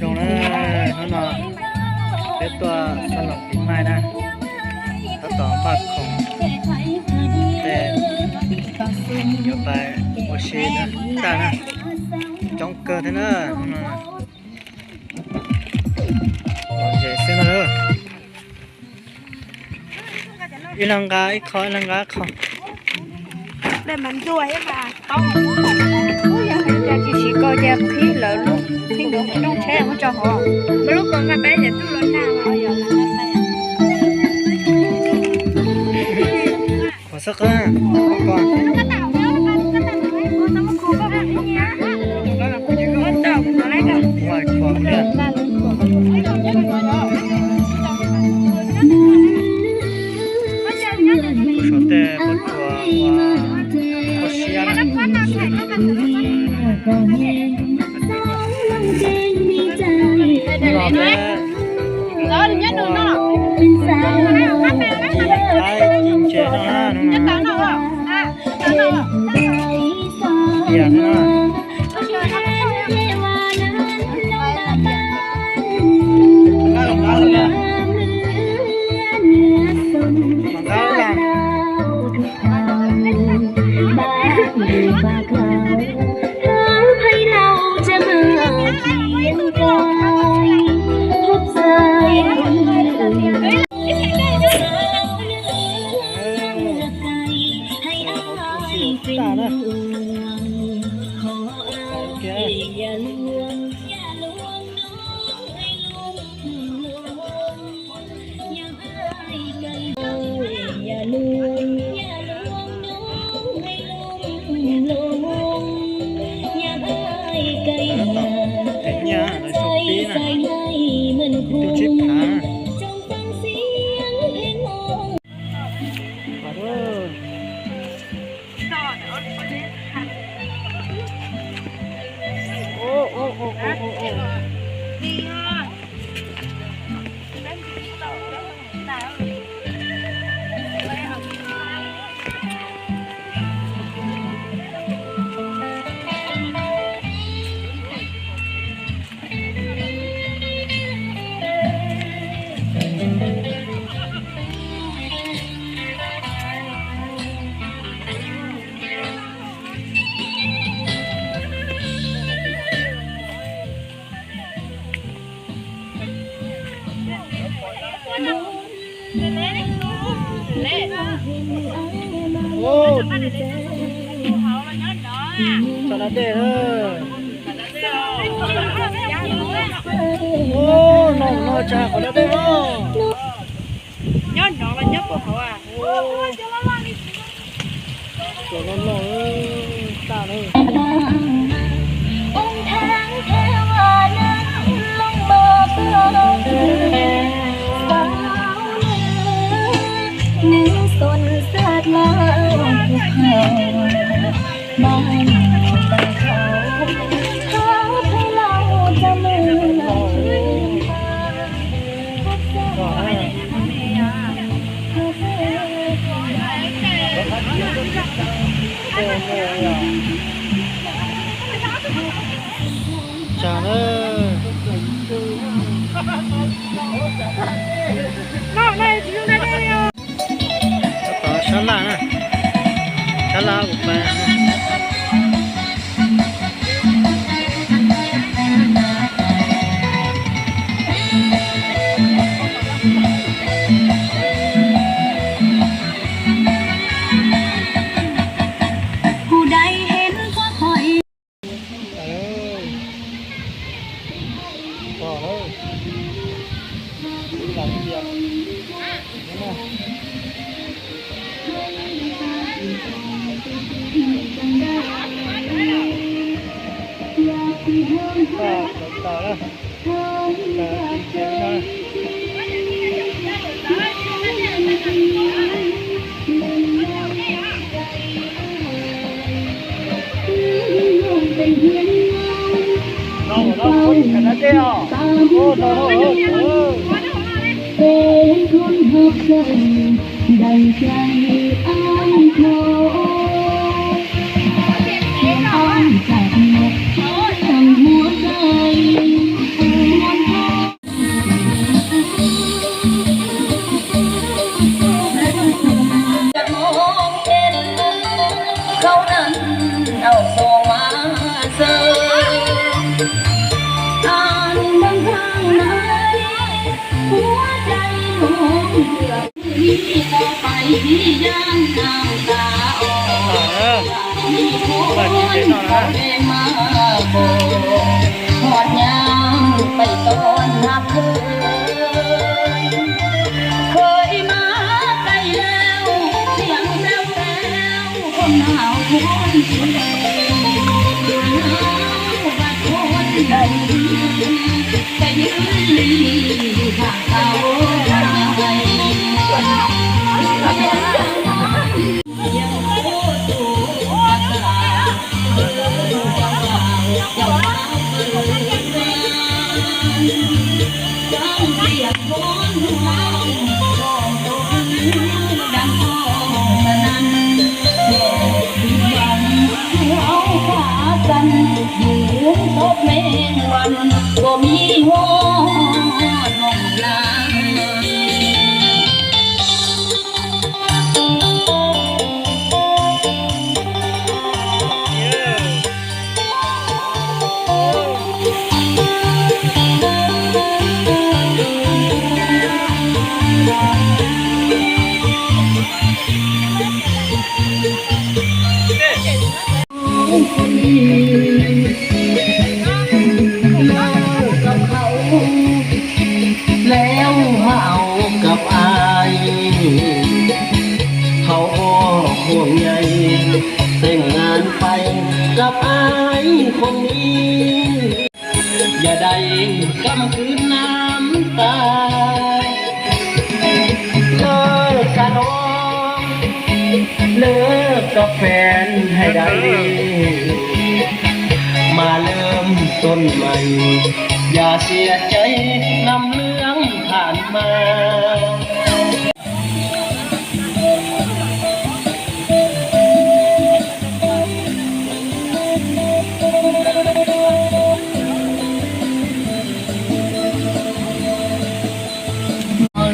Zoo na, hnub no peb tuaj xa loos pis mais na, tab tom npaj khoom, tes yuav pais ua si tag na, coob kawg thiab na, hnub no los ze xwb na. Ib leeg nqa ib qho, ib leeg nqa ib qho. Tsis siv ko ces qhib lawv lub, qhib nkawd hauv rooj tsheb muab tso hauv. Muab lub ko nqa peb ces twb los nag. Qhov xab qab ko. Kuv suav tej pob tsuas uas kho siab na. Hnub no peb qaib ci ntses no na, hnub no tias no na. Tab tom them nyiaj lawv sau pib na, ib tug tsib phav na. Tsam no dej na. Ub, no no tsam qhov no dej no. Nyob no los nyob puag hauv a. Cov loj loj tag na. Tsam na. Tab tom sab laj na, sab laj ua pa. หัวใจหลงเหลือ ต่อไปยังน้ำตาออก มีคนเขาได้มาบอก หอดยามไปต้อนรับเธอ เคยมาไกลแล้ว เสียงแววแวว คนหนาวคนเย็น หนาวบัดคนเย็น ไปยืนอยู่ข้างเสาไฟ ดังทองสนั่น แดดดีวัน ภูเขาผาสั่น ยืนตบแมงวัน บ่มีฮอดหม่องลา คนดี เลิกกับเขา แล้วมาเอากับอ้าย เขาก็ห่วงใย แต่งงานไปกับอ้ายคนนี้ อย่าได้กำกลืนน้ำตา เลิกซะน้อง เลิกกับแฟนให้ได้ มาเริ่มต้นใหม่ อย่าเสียใจนำเรื่องผ่านมา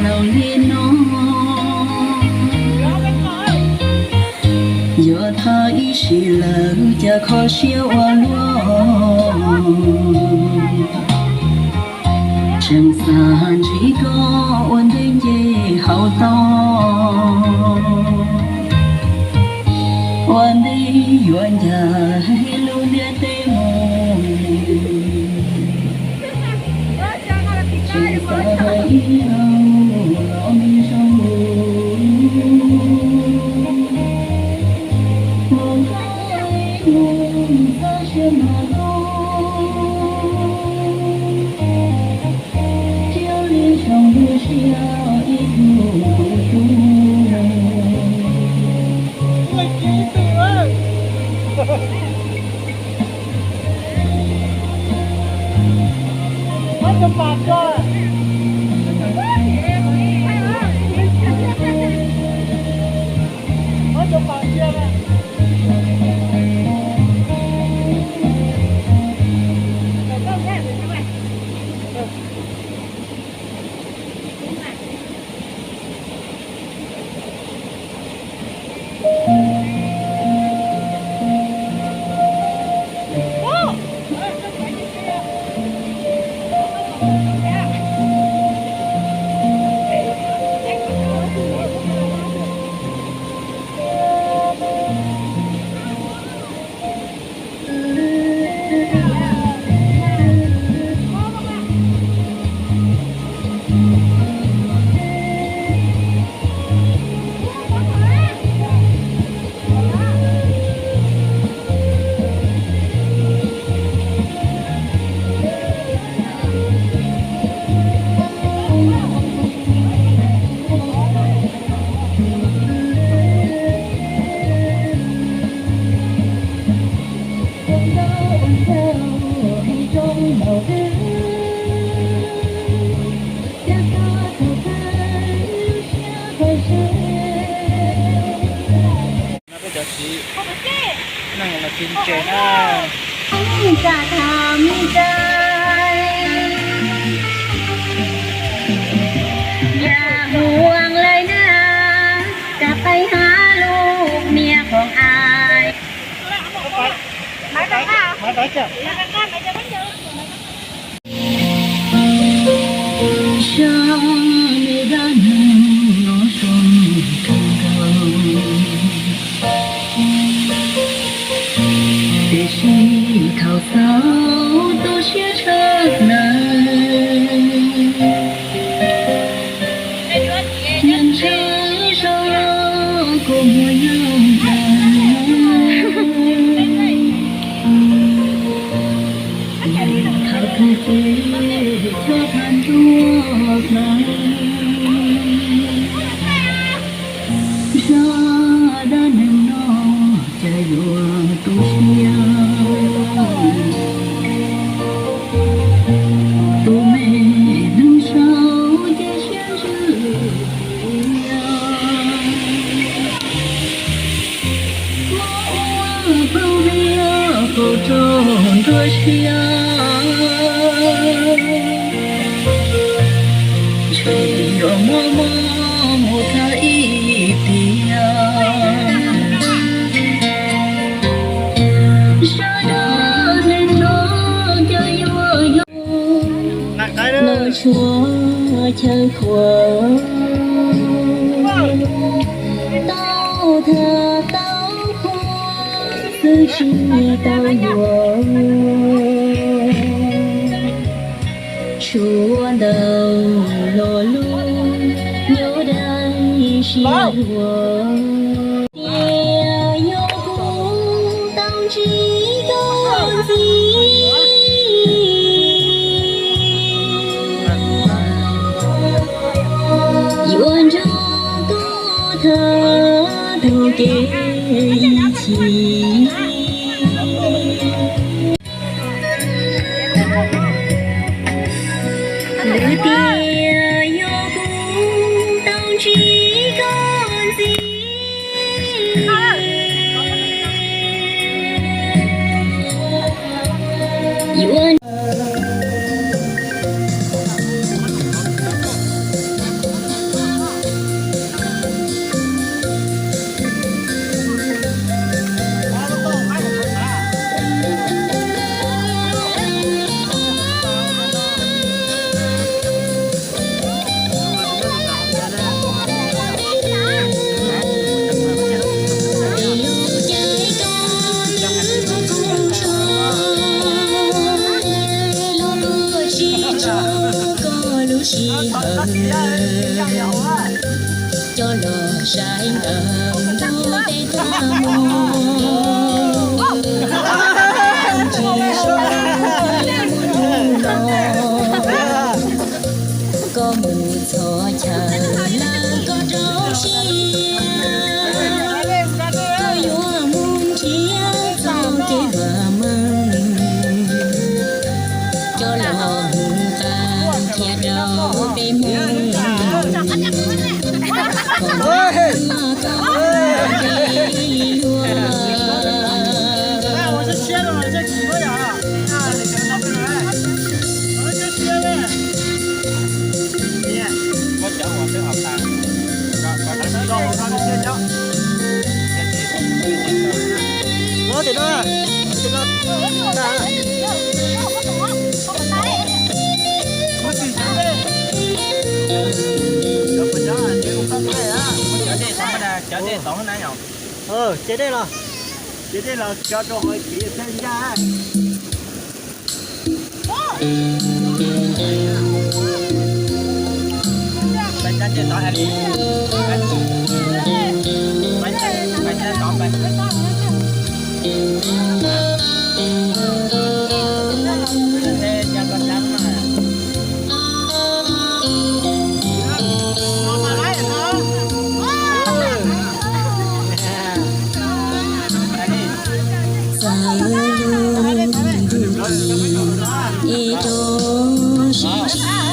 Laus li no, yuav thov ib sim lawm cas kho siab ua luaj. Tseem xav ntsib koj ua ntej nce hauv toj, ua ntej yuav ncaim lub ntiaj teb mus. Tseem xav hais ib lo los me zoo, ua ntej mus txhob siab mas koj, thiaj li zoo lub siab ib tug kuv tub. Peb cov txiv neej los txiv ntse na. Ntsa tham ntsa, ya huam lawm na, ka pais hab lub mias khoom ai. Zaj me dab neeg no zoo kawg nkaus, tiam sis thaum xaus tu siab tshaj plaws. Ntshe zaum no kuv muaj nyob tas, thaum twg ces txhob tham ntuag plaws. Zaj dab neeg no cas yuav tu siab. Tus me neeg saud ces siab ntsws tiag, muab ua plaub hwj qaug rau nruab siab, tseem yuav muab muab mus tag ib tiam. Zaj dab neeg no ces yuav yog los tshuav chaw qhuav, tau tham tau qhuas xwb tsis tau yuav. Tshuav ntawm lo lus nyob dai sib yuav, tias yog kuv tau ntsib koj ntxiv, yuav nrog koj tham taug kev ib chim. Lwm tiam yog kuv tau ntsib koj ntxiv, yuav Coj los saib ntawm ntuj teb tag mus, tsis zoo mus hnub no, koj mus txog chaw lawm koj rau siab, koj yuav mus nrhiav txoj kev vam meej, coj los hu qab thiab rau peb Hmoob. Ces dej los, ces dej los cov rau hauv kev thiab ncaj. Txawm lub ntuj tim es rau siab